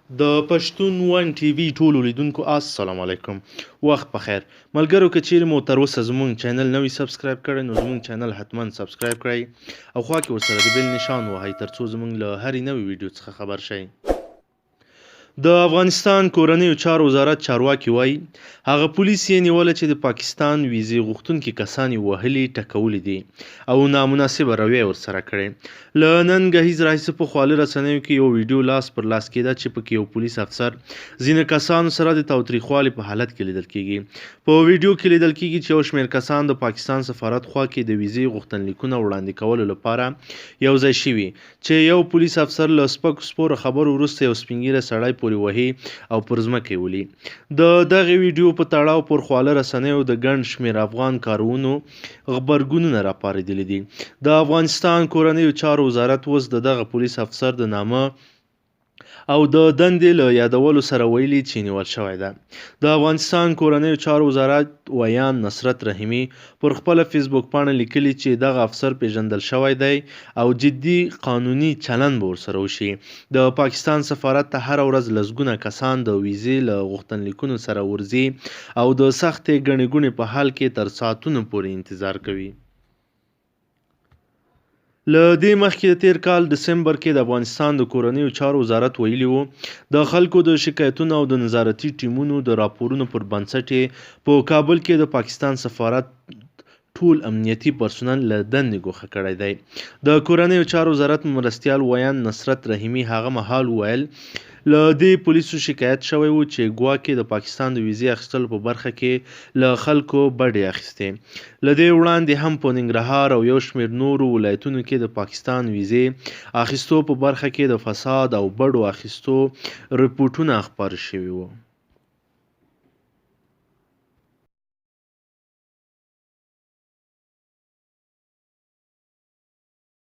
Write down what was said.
د پښتون ون ټي وي ټولو لیدونکو السلام علیکم، وخت په خیر ملګرو. که چیرې مو تر اوسه زمونږ چینل نه وي سبسکرایب کړی، نو زمونږ چینل حتما سبسکرایب کړئ او خوا کې ورسره د بیل نشان وهئ، ترڅو زمونږ له هرې نوې ویډیو څخه خبر شئ. د افغانستان کورنیو چارو وزارت چارواکي وايي، هغه پولیس یې نیولی چې د پاکستان ویزې غوښتونکي کسان یې وهلي ټکولي دي او نامناسبه رویه یې ورسره کړې. له نن ګهیځ راهیسې په خواله رسنیو کې یوه ویډیو لاس پر لاس کېده چې پکې یو پولیس افسر ځینې کسانو سره د تاوتریخوالي په حالت کې لیدل کېږي. په ویډیو کې لیدل کېږي چې یو شمېر کسان د پاکستان سفارت خوا کې د ویزې غوښتنلیکونه وړاندې کولو لپاره یو ځای شوي چې یو پولیس افسر له سپکو سپورو خبرو وروسته یو سپینږیری سړی پورې وهي او پر ځمکه یې ولي. د دغې ویډیو په تړاو پر خواله رسنیو د ګڼ شمېر افغان کارونو غبرګونونه راپارېدلي دي. د افغانستان کورنیو چارو وزارت اوس د دغه پولیس افسر د نامه او د دندې له یادولو سره ویلي چې نیول شوی ده. د افغانستان کورنیو چارو وزارت ویاند نصرت رحیمي پر خپله فیسبوک پاڼه لیکلي چې دغه افسر پېژندل شوی دی او جدي قانوني چلند به ورسره وشي. د پاکستان سفارت ته هره ورځ لسګونه کسان د ویزې له غوښتنلیکونو سره ورځي او د سختې ګڼې ګوڼې په حال کې تر ساعتونو پورې انتظار کوي. له دې مخکې د تېر کال دسمبر کې د افغانستان د کورنیو چارو وزارت ویلي وو، د خلکو د شکایتونو او د نظارتي ټیمونو د راپورونو پر بنسټ یې په کابل کې د پاکستان سفارت ټول امنیتي پرسونل له دندې ګوښه کړی دی. د کورنیو چارو وزارت مرستیال ویاند نصرت رحیمي هغه مهال وویل، له دې پولیسو شکایت شوی و چې ګواکې د پاکستان د ویزې اخیستلو په برخه کې له خلکو بډې اخیستې. له دې وړاندې هم په ننګرهار او یو شمېر نورو ولایتونو کې د پاکستان ویزې اخیستو په برخه کې د فساد او بډو اخیستو رپوټونه خپاره شوي وو.